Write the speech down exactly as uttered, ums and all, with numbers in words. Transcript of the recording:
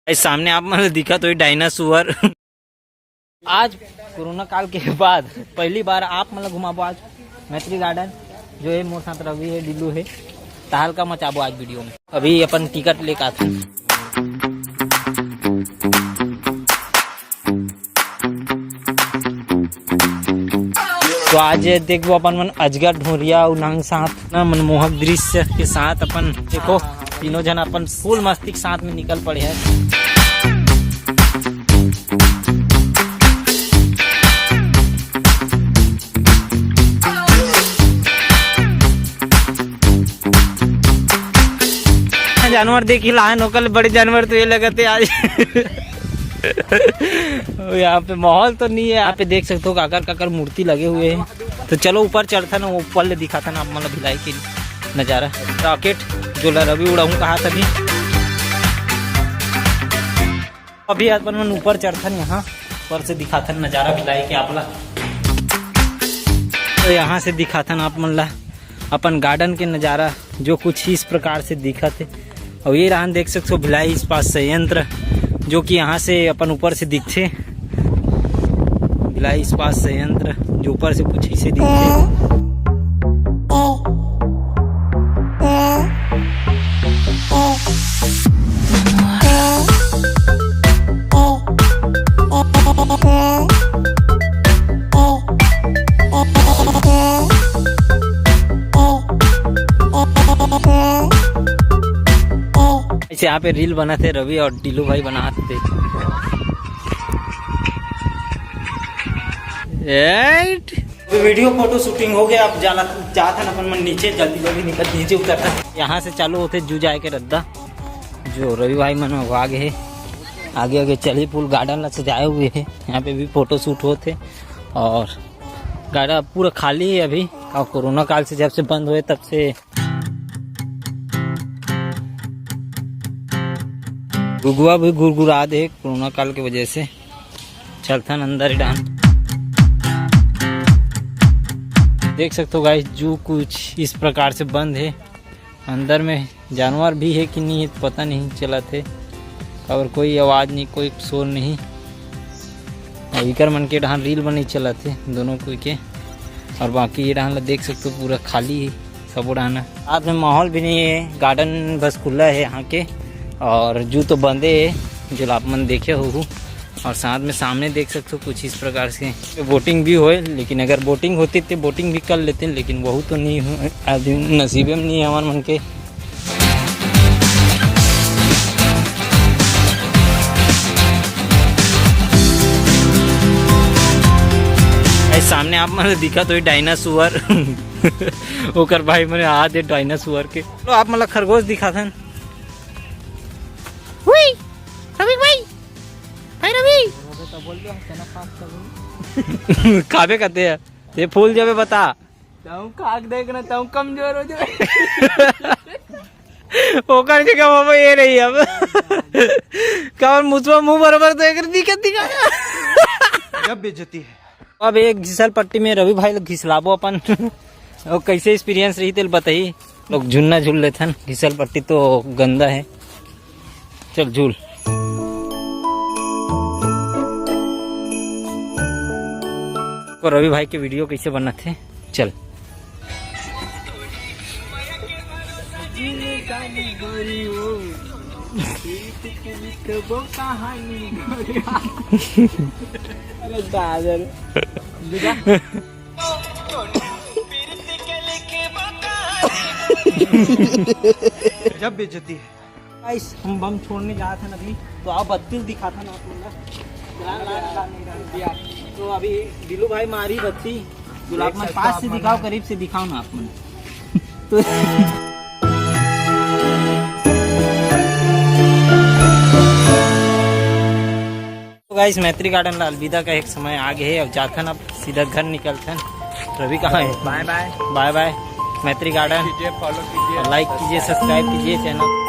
ए, सामने आप मन ल दिखत होही डायनासोर। आज कोरोना काल के बाद पहली बार आप मन ल घुमाबो आज मैत्री गार्डन, जो है मोर साथ रवि है, डिल्लू है। तहलका मचाबो आज वीडियो में। अभी अपन टिकट लेके आते हैं। तो आज देखबो अपन मन अजगर, ढोरिया अउ नांग सांप ना, मनमोहक दृश्य के साथ अपन देखो, तीनों झन अपन फुल मस्ती के साथ में निकल पड़े हैं। जानवर देख ही लाहन, ओकर ले बड़े जानवर तो ये लगत है आज। यहाँ पे माहौल तो नहीं है। यहाँ पे देख सकते हो काकर काकर मूर्ति लगे हुए हैं। तो चलो ऊपर चढ़थन, वो ऊपर ले दिखाथन आप मन ल भिलाई के नजारा। रॉकेट जो ला रवि उड़ाऊं कहा था भी। अभी अपन मन ऊपर चढ़थन, यहाँ ऊपर से दिखाथन नजारा भिलाई के आप ला। तो यहाँ से दिखाथन आप मन ला अपन गार्डन के नजारा, जो कुछ इस प्रकार से दिखत है। और ये रहन देख सकते हो भिलाई इस्पात संयंत्र, जो कि यहाँ से अपन ऊपर से दिखथे। भिलाई इस्पात संयंत्र जो ऊपर से कुछ इसे दिखथे। ऐसे यहाँ पे रील बनाते रवि और डीलू भाई बनाते। एट। वीडियो फोटो शूटिंग हो गया, अब जाना चाहत हन अपन मन नीचे, जल्दी जल्दी निकल नीचे उतरता। यहाँ से चालू होते जू जाए के रद्दा, जो रवि भाई मन में भाग है। आगे आगे चली, फुल गार्डन ला सजाए हुए है, यहाँ पे भी फोटो शूट होते। और गार्डन पूरा खाली है अभी, और कोरोना काल से जब से बंद हुए तब से। गुगुआ भी गुरगुरा दे कोरोना काल के वजह से। चलथन अंदर ही डाहन। देख सकते हो गाइस, जू कुछ इस प्रकार से बंद है। अंदर में जानवर भी है कि नहीं है, पता नहीं चलत है, काबर कोई आवाज़ नहीं, कोई शोर नहीं। और इकर मन के डहान रील बनी चलत है दोनों कोई के, और बाकी ये डहान ला देख सकते हो पूरा खाली है सबो डहान। रात में माहौल भी नहीं है, गार्डन बस खुला है यहाँ के, और जू तो बंदे है जो आप मन देखे हो। और साथ में सामने देख सकते हो कुछ इस प्रकार से बोटिंग भी होए, लेकिन अगर बोटिंग होती तो बोटिंग भी कर लेते, लेकिन वहू तो नहीं हो, आज नसीबे में नहीं है हमारे मन के। ए, सामने आप मन दिखत होही डायनासोर। ओकर भाई मने आ दे डायनासोर के। तो आप मन ला खरगोश दिखाथन। हुई, रवि भाई, भाई रवि। खाबे कहते हैं, ये फूल जाबे बता। तहूँ खाके देख ना, तहूँ कमजोर हो जाबे। ओकर जगह बाबा ये रही अब। काबर मुसवा मुंह बरोबर तो एक दिखत दिखा। जब बेइज्जती है। अब एक घिसल पट्टी में रवि भाई लोग घिसलाबो अपन। और कैसे एक्सपीरियंस रही तेल बताई। लोग झुलना झूल लेथन, घिसल पट्टी तो गंदा है। चल झूल। तो रवि भाई के वीडियो कैसे बनत हे, चल। अरे दादा रे। जब बेइज्जती है। गाइस, हम बम छोड़ने जात हन अभी, तो आप बत्तीस दिखाथन आप मन ला। तो अभी बिलू भाई मारी बत्ती, गुलाब में पास से दिखाओ, करीब से दिखाओ ना आप मन। तो तो गाइस, मैत्री गार्डन ला अलविदा कहे के समय आ गए है। अब जाथन, अब सीधा घर निकलथन। रवि कहाँ है? बाय बाय। बाय बाय मैत्री गार्डन। कीजिए, फॉलो कीजिए, और लाइक कीजिए, सब्सक्राइब कीजिए चैनल।